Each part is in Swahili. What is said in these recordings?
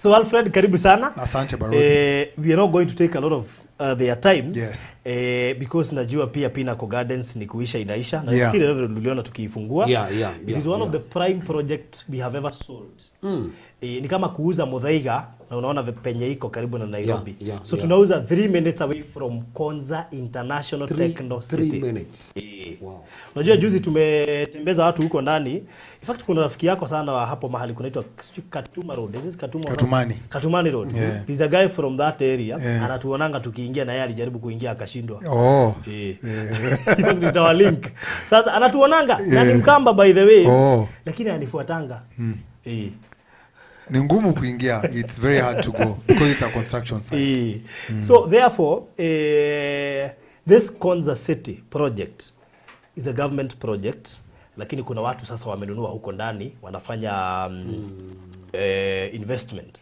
So Alfred, karibu sana. Asante, Baruthi. We are not going to take a lot of their time. Yes. Because najua pia Pinnacle Gardens ni kuisha inaisha. Na nafikiri Reverend uliona tukiifungua. It is one of the prime project we have ever sold. Ni kama kuuza Muthaiga na unaona penye iko karibu na Nairobi. So tunauza 3 minutes away from Konza International Techno 3 City. Minutes. Wow. Unajua juzi tumetembeza watu huko ndani. In fact, kuna rafiki yako sana wa hapo mahali kunaitwa sijui Katuma Road. Is this Katuma? Katumani. Katumani Road. Yeah. There's a guy from that area. Anatuonanga tukiingia na yeye alijaribu kuingia akashindwa. Oh. In fact, nitawalink. Sasa anatuonanga na ni Mkamba, by the way. Oh. Lakini ananifuatanga. Ni ngumu kuingia. It's very hard to go because it's a construction site. So therefore, this Konza City project is a government project, lakini kuna watu sasa wamenunua huko ndani wanafanya investment.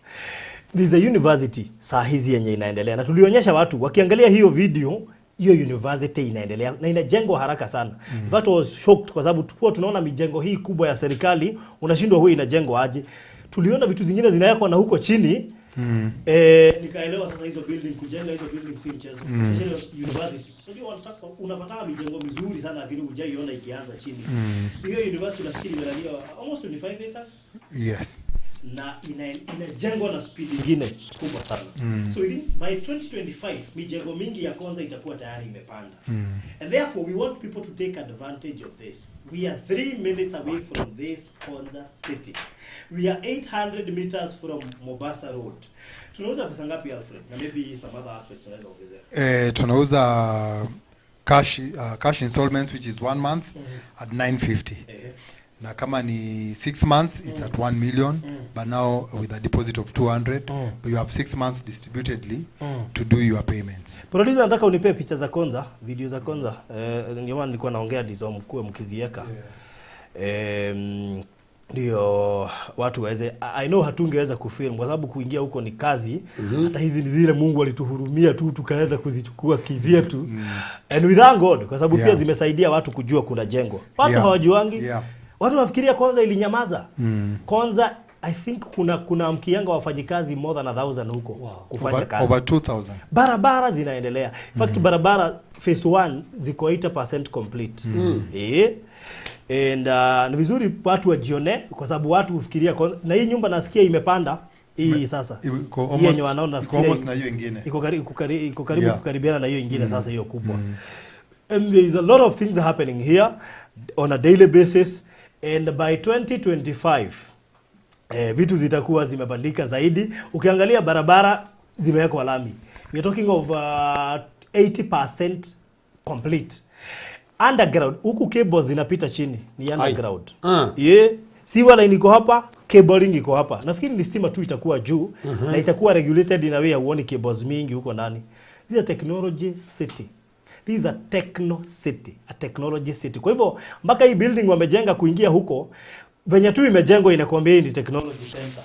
There's a university saa hizi yenye inaendelea na tulionyesha watu wakiangalia hiyo video, hiyo university inaendelea na inajengwa haraka sana. In fact, I was shocked kwa sababu tulikuwa tunaona mijengo hii kubwa ya serikali, unashindwa huyu inajengwa aje. Tuliona vitu zingine zinawekwa na huko chini. Nikaelewa sasa hizo building, kujenga hizo building si mchezo. Especially university. Unajua wanataka unapata mijengo mizuri sana lakini hujaiona ikianza chini. Hiyo university nafikiri imelaliwa almost 25 acres Yes. na inajengwa na speed ingine kubwa sana. So within, by 2025, mijengo mingi ya Konza itakuwa tayari imepanda. And therefore we want people to take advantage of this. We are 3 minutes away from this Konza City. We are 800 meters from Mombasa Road. Tunauza pesa ngapi, Alfred? Na maybe some other aspects unaweza ongezea. Tunauza cash installments, which is one month, at 950. Na kama ni 6 months, it's at 1 million, but now with a deposit of 200, but you have 6 months distributedly to do your payments. Producer, nataka unipee picha za Konza, video za Konza. Ndio maana nilikuwa naongea ndizo mkuwe mkizieka. Ndio watu waweze. I know hatungeweza kufilm kwa sababu kuingia huko ni kazi. Hata hizi ni zile Mungu alituhurumia tu tukaweza kuzichukua kivyetu. And we thank God kwa sababu pia zimesaidia watu kujua kuna jengo. Watu hawajuangi. Watu wanafikiria Konza ilinyamaza. Konza, I think kuna mkianga wafanyikazi more than 1,000 huko kufanya kazi. Over 2000. Barabara zinaendelea. In fact, barabara phase 1 ziko 80% complete. And ni vizuri watu wajione kwa sababu watu hufikiria na hii nyumba nasikia imepanda hii sasa. Iko Hii almost, yenye wanaona iko nafikiria almost na hiyo ingine. Iko karibu kukaribiana na hiyo ingine sasa, hiyo kubwa. And there is a lot of things happening here on a daily basis, and by 2025 vitu zitakuwa zimebadilika zaidi. Ukiangalia barabara zimewekwa lami. We are talking of 80% complete. Underground huku cables zinapita chini ni underground. Yeah. Sewer line iko hapa, cabling iko hapa. Nafikiri ni stima tu itakuwa juu na itakuwa regulated in a way huoni cables mingi huko ndani. This is a technology city. This is a techno city, a technology city. Kwa hivyo mpaka hii building wamejenga kuingia huko, venye tu imejengwa inakwambia hii ni technology center.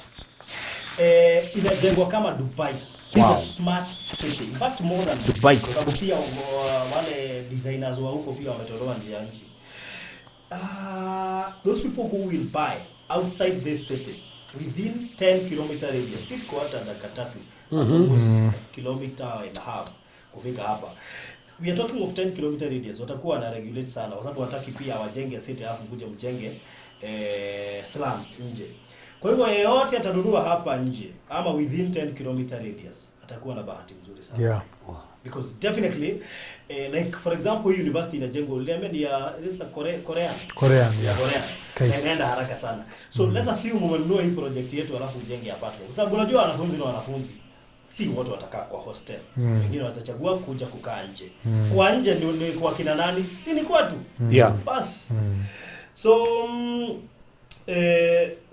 Inajengwa kama Dubai. This is a smart city. In fact, more than Dubai kwa sababu pia wale designers wa huko pia wametolewa nje ya nchi. Those people who will buy outside this city within 10 kilometer radius, si hata dakika 3, almost a kilometer and a half kufika hapa. We are talking of 10 kilometer radius. Watakuwa wana regulate sana kwa sababu wataki pia wajenge city alafu mkuje mjenge slums nje. Kwa hivyo yeyote atanunua hapa nje ama within 10 kilometer radius atakuwa na bahati mzuri sana because definitely, like for example, hii university inajengwa, uliambia ni ya, is this a Korean? Korean, yeah. Korean. KAIST. Na inaenda haraka sana. So let's assume umenunua hii project yetu alafu ujenge apartment. Kwa sababu unajua wanafunzi na wanafunzi si wote watakaa kwa hostel. Wengine watachagua kuja kukaa nje. Kwa nje ndio ni kwa kina nani? Si ni kwetu. Bas. So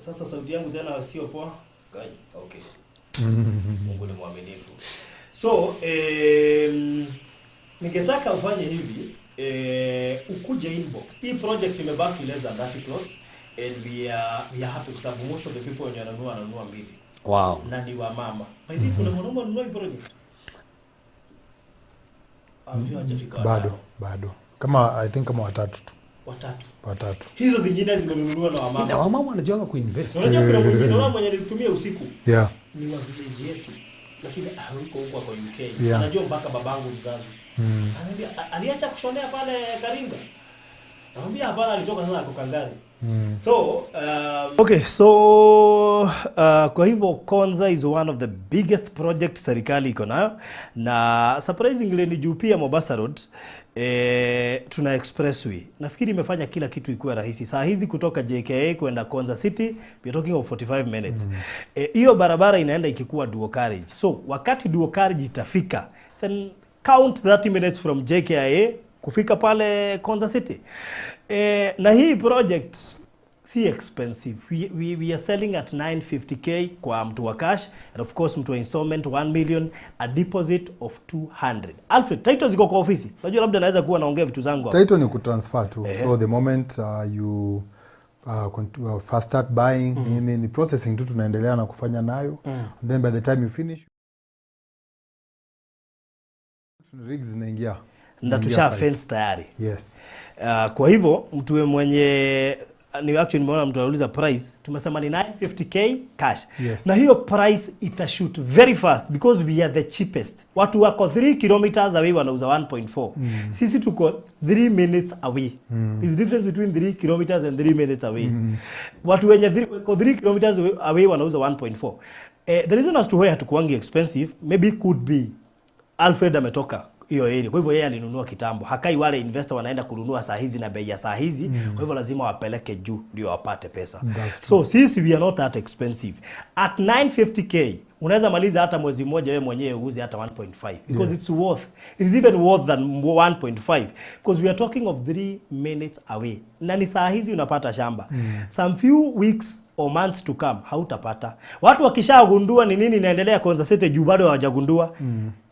sasa sauti yangu tena sio poa. Kai, okay. Mungu ni mwaminifu. So ningetaka ufanye hivi, ukuje inbox. Hii project imebaki less than 30 plots and we are happy kwa sababu most of the people wenye wananunua wananunua mbili na ni wamama. By the way, kuna mwanaume anunua hii project? Ah, hajafika Bado, watano. Bado. Kama, I think kama watatu tu. Watatu. Watatu. Hizo zingine zimenunuliwa na wamama. Na wamama wanajuanga kuinvest. Unajua kuna mwingine, unaona mwenye nilitumia usiku. Ni wa village yetu, lakini hayuko huko, kwa UK. Anajua mpaka babangu mzazi. Ananiambia aliacha kushonea pale Karinga. Anamwambia hapana, alitoka sasa kwa Kangari. So okay, so kwa hivyo Konza is one of the biggest project serikali iko nayo, na surprisingly ni juu pia Mombasa Road tuna expressway. Nafikiri imefanya kila kitu ikuwe rahisi. Saa hizi kutoka JKIA kwenda Konza City we are talking of 45 minutes. Hiyo barabara inaenda ikikuwa dual carriage. So wakati dual carriage itafika, then count 30 minutes from JKIA kufika pale Konza City. Na hii project si expensive. We are selling at 950K kwa mtu wa cash, and of course mtu wa installment 1 million, a deposit of 200. Alfred, title ziko kwa ofisi. Unajua labda naweza kuwa naongea vitu zangu hapa. Title ni kutransfer tu. So the moment you first start buying, nini, ni processing tu tunaendelea na kufanya nayo. And then by the time you finish, rigs zinaingia. Na Zinaingia tusha site. Fence tayari. Yes. Kwa hivyo mtu mwenye ni actually nimeona mtu anauliza price, tumesema ni 950K cash. Na hiyo price itashoot very fast because we are the cheapest. Watu wako 3 kilometers away wanauza 1.4. Sisi tuko 3 minutes away. There's difference between 3 kilometers and 3 minutes away. Watu wenye wako 3 kilometers away wanauza 1.4. The reason as to why hatukuangi expensive maybe could be Alfred ametoka hiyo area. Kwa hivyo yeye alinunua kitambo. Hakai wale investor wanaenda kununua saa hizi na bei ya saa hizi. Kwa hivyo lazima wapeleke juu ndio wapate pesa. That's So sisi we are not that expensive. At 950K unaweza maliza hata mwezi mmoja wewe mwenyewe uuze hata 1.5 because it's worth. It is even worth than 1.5 because we are talking of 3 minutes away. Na ni saa hizi unapata shamba. Some few weeks or months to come hautapata. Watu wakishagundua ni nini inaendelea Konza City, juu bado hawajagundua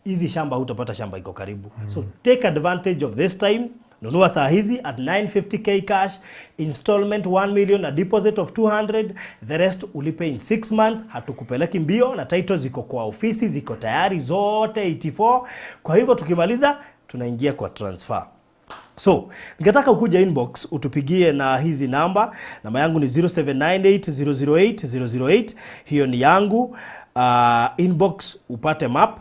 hizi shamba, hutapata shamba iko karibu. So take advantage of this time. Nunua saa hizi at 950K cash, installment 1 million, a deposit of 200, the rest ulipe in 6 months. Hatukupeleki mbio na title ziko kwa ofisi, ziko tayari zote 84. Kwa hivyo tukimaliza tunaingia kwa transfer. So, ningetaka ukuja inbox utupigie na hizi namba. Namba yangu ni 0798 008 008. Hiyo ni yangu. Inbox upate map,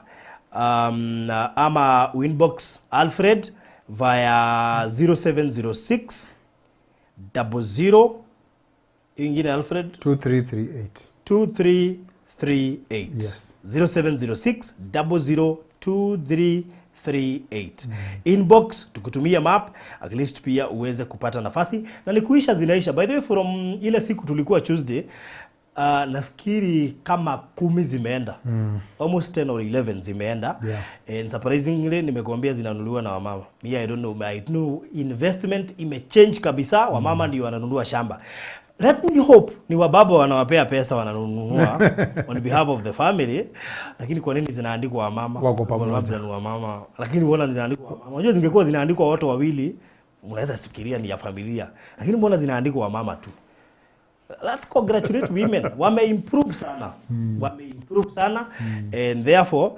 ama uinbox Alfred via 0706 00, ingine Alfred? 2338. 2338. Yes. 0706 002338. Inbox tukutumia map at least pia uweze kupata nafasi, na ni kuisha zinaisha. By the way, from ile siku tulikuwa Tuesday, nafikiri kama 10 zimeenda, almost 10 or 11 zimeenda. And surprisingly nimekuambia zinanunuliwa na wamama. Me, I don't know, I know investment imechange kabisa, wamama ndio wananunua shamba. Let me hope ni wababa wanawapea pesa wananunua on behalf of the family, lakini kwa nini zinaandikwa wamama? Wako pamoja. Labda ni wamama, lakini mbona zinaandikwa wamama? Unajua zingekuwa zinaandikwa watu wawili, unaweza fikiria ni ya familia, lakini mbona zinaandikwa wamama tu? Let's congratulate women, wameimprove sana, wameimprove sana, and therefore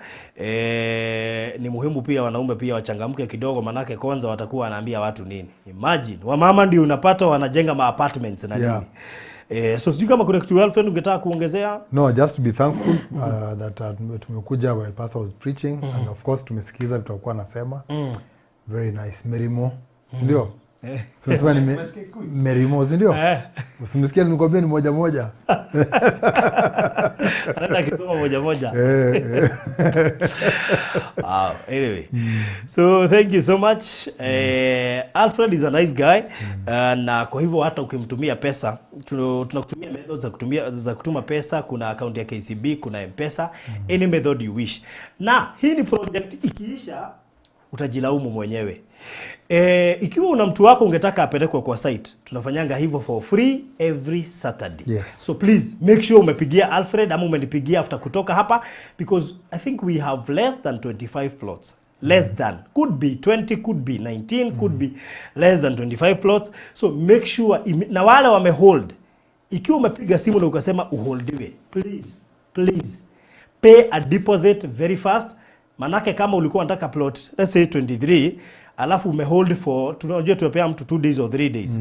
ni muhimu pia wanaume pia wachangamke kidogo, manake kwanza watakuwa wanaambia watu nini. Imagine wamama ndio unapata wanajenga ma apartments na nini. So sijui kama kuna kitu Alfred ungetaka kuongezea. No, just to be thankful that tumekuja while pastor was preaching, and of course tumesikiza vitu alikuwa anasema. Very nice. Merimo, si ndio? Si unasema ni Merimo, si ndio? Eh. Usimsikia nimekwambia ni moja moja. Anaenda akisoma moja moja. Eh, eh. Wow. Anyway, so thank you so much. Alfred is a nice guy. Na kwa hivyo hata ukimtumia pesa, tunakutumia methods za kutuma pesa. Kuna account ya KCB, kuna M-Pesa, any method you wish. Na hii ni project ikiisha utajilaumu mwenyewe. Ikiwa una mtu wako ungetaka apelekwe kwa site, tunafanyanga hivyo for free every Saturday. So please make sure umepigia Alfred ama umenipigia after kutoka hapa, because I think we have less than 25 plots. Less than. Could be 20, could be 19, could be less than 25 plots. So make sure na wale wamehold. Ikiwa umepiga simu na ukasema uholdiwe, please, please pay a deposit very fast. Manake kama ulikuwa unataka plot let's say 23, alafu umehold for, tunajua tumepea mtu 2 days or 3 days.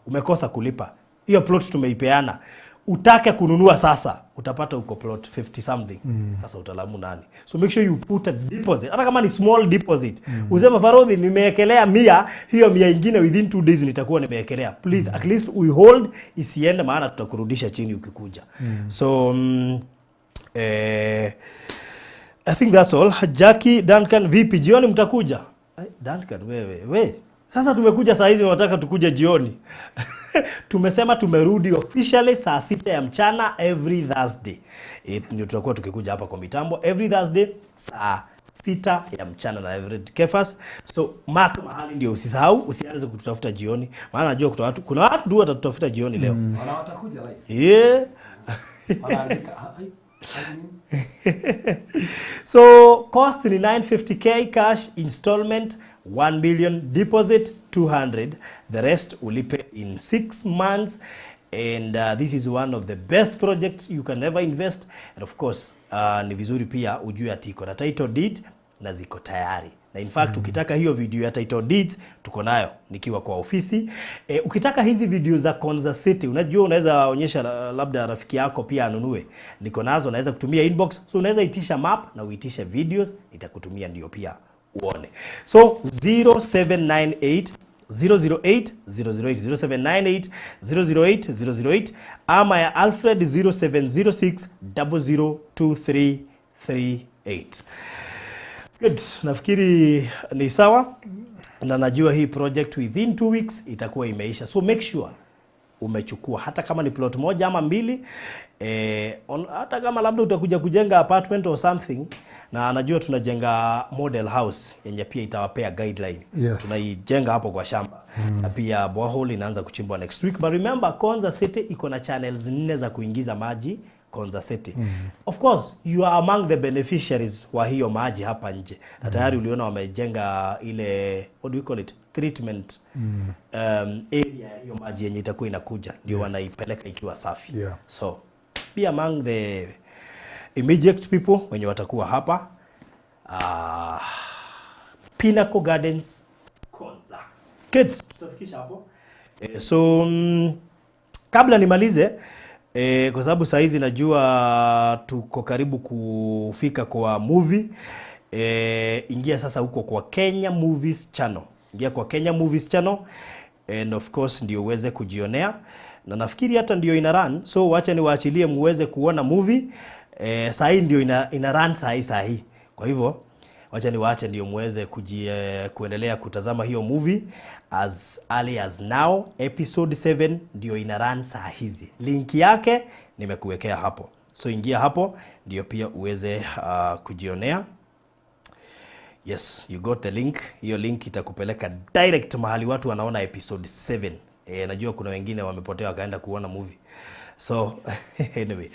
Umekosa kulipa. Hiyo plot tumeipeana. Utake kununua sasa, utapata uko plot 50 something. Sasa utalaumu nani? So make sure you put a deposit, hata kama ni small deposit. Useme, "Farodhi, nimewekelea 100, hiyo 100 ingine within 2 days nitakuwa nimewekelea." Please, at least we hold isiende, maana tutakurudisha chini ukikuja. So I think that's all. Jackie, Duncan, vipi, jioni mtakuja? Ai, Duncan, wewe we. Sasa tumekuja saa hizi, unataka tukuje jioni? Tumesema tumerudi officially saa 6 ya mchana every Thursday. Ndio tutakuwa tukikuja hapa kwa mitambo every Thursday saa 6 ya mchana na Everett Kefas. So mark mahali ndio usisahau, usianze kututafuta jioni. Maana najua kuna watu tu watatutafuta jioni leo. Wana watakuja live. Wanaandika, "Ah, ai, ai, nini?" So cost ni 950K cash, installment 1 million, deposit 200, the rest ulipe in 6 months. And this is one of the best projects you can ever invest. And of course, ni vizuri pia ujue ati iko na title deed na ziko tayari. Na in fact, ukitaka hiyo video ya title deeds, tuko nayo nikiwa kwa ofisi. Ukitaka hizi video za Konza City, unajua unaweza onyesha labda rafiki yako pia anunue, niko nazo, naweza kutumia inbox. So unaweza itisha map na uitishe videos, nitakutumia ndio pia uone. So 0798 008 008, 0798 008 008, ama ya Alfred 0706 002338. Good. Nafikiri ni sawa na najua hii project within 2 weeks itakuwa imeisha, so make sure umechukua hata kama ni plot moja ama mbili, hata kama labda utakuja kujenga apartment or something. Na najua tunajenga model house yenye pia itawapea guideline. Tunaijenga hapo kwa shamba na pia borehole inaanza kuchimbwa next week. But remember, Konza City iko na channels nne za kuingiza maji Konza City. Of course, you are among the beneficiaries wa hiyo maji hapa nje, na tayari uliona wamejenga ile, what do we call it, treatment area ya hiyo maji yenye itakuwa inakuja, ndio wanaipeleka ikiwa safi. So be among the immediate people wenye watakuwa hapa Pinnacle Gardens, Konza. Good, tutafikisha hapo. So kabla nimalize, kwa sababu saa hizi najua tuko karibu kufika kwa movie, ingia sasa huko kwa Kenya Movies Channel. Ingia kwa Kenya Movies Channel and of course ndio uweze kujionea, na nafikiri hata ndio ina run, so wacha niwaachilie muweze kuona movie. Saa hii ndio ina run saa hii saa hii, kwa hivyo wacha niwaache ndio muweze kuendelea kutazama hiyo movie as early as now. Episode 7 ndio ina run saa hizi, link yake nimekuwekea hapo, so ingia hapo ndio pia uweze kujionea. Yes, you got the link. Hiyo link itakupeleka direct mahali watu wanaona episode 7. Najua kuna wengine wamepotea wakaenda kuona movie. So anyway,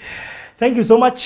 thank you so much.